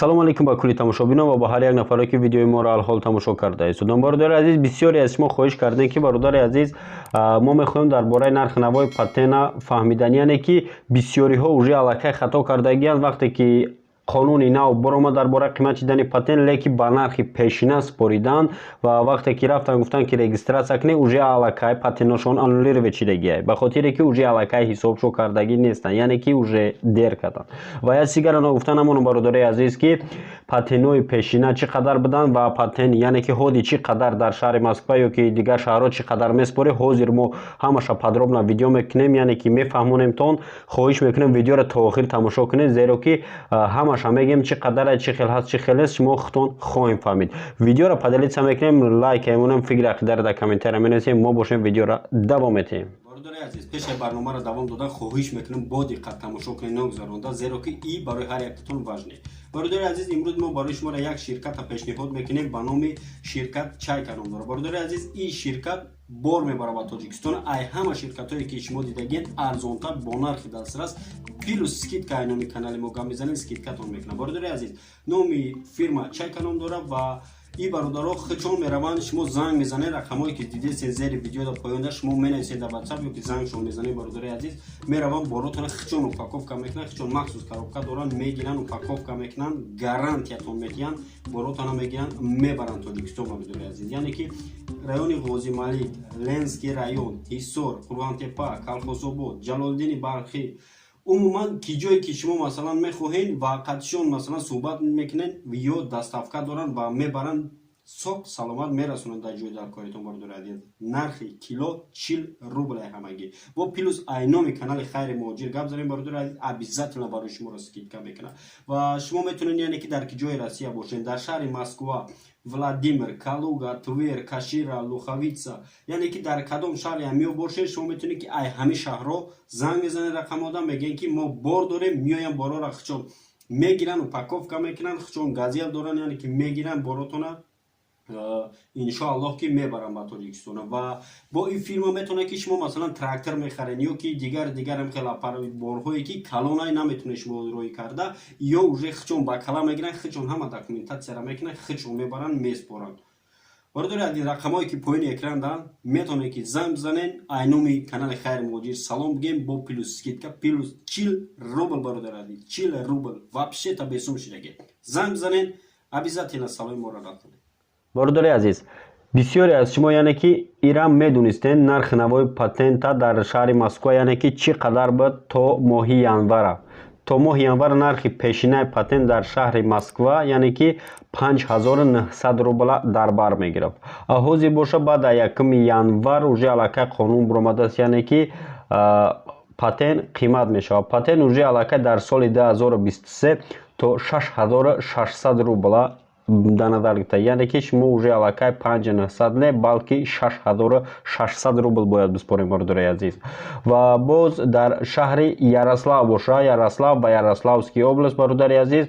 Салому алейкум ба кулли тамошобинон ва ба ҳар як нафаре, ки видеои моро алҳол тамошо карда истодам. Бародари азиз, бисёре аз шумо хоҳиш кардем, ки, бародари азиз, мо мехоҳем дар бораи нархи навои патена фаҳмидан. Яъне ки бисёриҳо уже аллакай хато кардагианд, вақте ки қонуни нав баромад дар бораи қимат шидани патент, лекин ба нархи пешина супориданд ва вақте ки рафтанд, гуфтанд, ки регистрация кунед, уже аллакай патеношон аннулировать шидагиай, ба хотире ки уже аллакай ҳисобшо кардагӣ нестанд, яъне ки уже дер карданд. Ва як чизгара ногуфта намонам, бародари азиз, ки патентҳои пешина чӣ қадар буданд ва патент, яъне ки ҳоди чӣ қадар дар шаҳри Москва ё ки дигар шаҳрҳо чӣ қадар месупорӣ. Ҳозир мо ҳамаша подробно видео мекунем, яъне ки мефаҳмонемтон. Хоҳиш мекунем, видеоро то охир тамошо кунед, зеро ки ҳамаша мегӯем, чӣ қадара, чӣ хел ҳаст, чӣ хел нест, шумо худтон хоҳем фаҳмид. Видеоро поделиться мекунем, лайк мемонем, фикри ақидаро дар комментария менависем. Мо бошем, видеоро давом метиҳем. Бародари азиз, пешаи барномаро давом додан, хоҳиш мекунем, бо диққат тамошо кунед, ногузаронда, зеро ки и барои ҳар яктатон важный. Бародари азиз, имрӯз мо барои шуморо як ширката пешниҳод мекунем, ба номи ширкат «Чайка» ном дорад. Бародари азиз, ин ширкат бор мебарад ба Тоҷикистон. Ай ҳама ширкатҳое, ки шумо дидагиед, арзонтар, бо нархи дастрас, плюс скидка. Ай номи канали мо гап мезанем, скидкатон мекунам. Бародари азиз, номи фирма «Чайка» ном дорад ва и бародаро худшон мераванд. Шумо занг мезанед, рақамҳое ки дидесен зери видеода поёнда, шумо менависед дар WhatsApp ё ки зангшон мезанед. Бародари азиз, мераванд, боротона худшон упаковка мекунанд, худшон махсус коробка доранд, мегиранд, упаковка мекунанд, гарантиятон медиҳанд, боротона мегиранд, мебаранд Тоҷикистон. Бародари азиз, яъне ки райони Ғозималик, Ленский район, Ҳисор, Қурғонтепа, Калхозобод, Ҷалолиддини Балхӣ, умуман ки ҷое ки шумо, масалан, мехоҳед ва қадшон, масалан, суҳбат мекунед, ё доставка доранд ва мебаранд, соқ саломат мерасонанд дар ҷои даркоритон. Бародари азиз, нархи кило 40 рублай ҳамагӣ. Бо плюс айноми канали Хайри Муҳоҷир гап занем, бародари азиз, обязательно барои шуморо скидка мекунад. Ва шумо метавонед, яъне ки дар ки ҷои Россия бошед, дар шаҳри Москва, Владимир, Калуга, Твер, Кашира, Луховицы, яъне ки дар кадом шаҳре ҳамиё бошед, шумо метавонед, ки ай ҳамин шаҳрҳо занг мезанед, рақамода мегӯем, ки мо бор дорем, меоям. Борора хучон мегиранд, упаковка мекунанд, хучон газел доранд, яъне ки мегиранд боротона, иншоаллоҳ, ки мебарам ба Тоҷикистон. Ва бо ин фирма метавонад, ки шумо, масалан, трактор мехаред ё ки дигар хела борҳое, ки калонай наметавонед шумо роҳӣ карда, ё уже хучон ба кала мегиранд, хучон ҳама документатсияро мекунанд, хучон мебаранд, меспоранд. Бародари азиз, рақамҳое, ки поёни экран доранд, метавонед, ки занг бизанед, айноми канали Хайри Муҳоҷир салом бигем, бо плюс скидка, плюс 40 рубл. Бародари азиз, 40 рубл вообще-то бесум шидаги. Занг бизанед, обязательно саломи моро рад кунед. Бародари азиз, бисёре аз шумо, яъне ки ирам медонистен, нархи навои патента дар шаҳри Москва, яъне ки чӣ қадар буд то моҳи январа. То моҳи январ нархи пешинаи патент дар шаҳри Москва, яъне ки 5900 рубла дар бар мегирифт. Ҳозир боша, баъд аз 1 январ уже аллакай қонун баромадааст, яъне ки патент қимат мешавад. Патент уже аллакай дар соли 2023 то 6600 рубла дар назар гирифта, яъне ки шумо уже аллакай 5900 не, балки 6600 рубл бояд биспорем, бародари азиз. Ва боз дар шаҳри Ярослав боша, Ярослав ба Ярославский область, бародари азиз,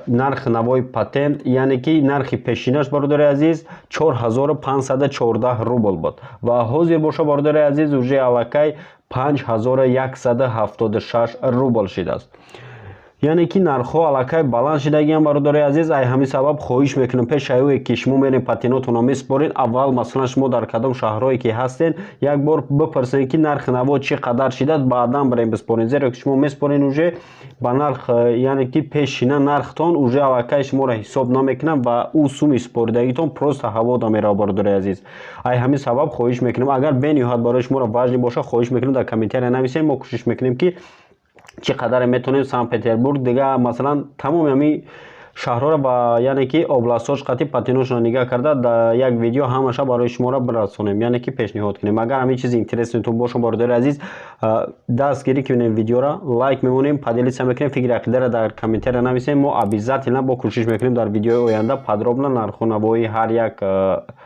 нархи навои патент, яъне ки нархи пешинаш, бародари азиз, 4514 рубл буд ва ҳозир боша, бародари азиз, уже аллакай 5176 рубл шидааст. Яъне ки нархҳо аллакай баланд шидагиам, бародари азиз. Ай ҳамин сабаб хоҳиш мекунам, пеш ае ки шумо мерен, патенотонро месупоред, аввал, масалан, шумо дар кадом шаҳрҳое ки ҳастен, як бор бипурсед, ки нархи наво чӣ қадар шидааст, баъдан бирен биспоред, зеро ки шумо месупоред уже ба нарх, яъне ки пешина нархтон уже аллакай шуморо ҳисоб намекунад ва ӯ суми супоридагитон просто ҳаво меравад. Бародари азиз, ай ҳамин сабаб хоҳиш мекунам, агар бениҳоят барои шуморо важный бошад, хоҳиш мекунам, дар комментария нависед. Мо кӯшиш мекунем, ки чӣ қадаре метавонем Санкт Петербург, дига, масалан, тамоми ҳамин шаҳрҳоро ва, яъне ки, областҳош қатӣ патеношонро нигаҳ карда, дар як видео ҳамаша барои шуморо бирасонем, яъне ки пешниҳод кунем. Агар ҳамин чизи интересныйтон бошад, бародари азиз, дастгирӣ кунем, видеоро лайк мемонем, поделиться мекунем, фикри ақидаро дар комментария нависем. Мо обязательно бо кӯшиш мекунем, дар видеои оянда подробно нарху навои ҳар як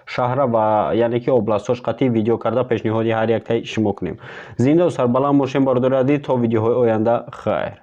шаҳра ва, яъне ки, областҳош қатӣ видео карда пешниҳоди ҳар яктаи шумо кунем. Зиндаву сарбаланд бошем, бародари азиз, то видеоҳои оянда, хайр.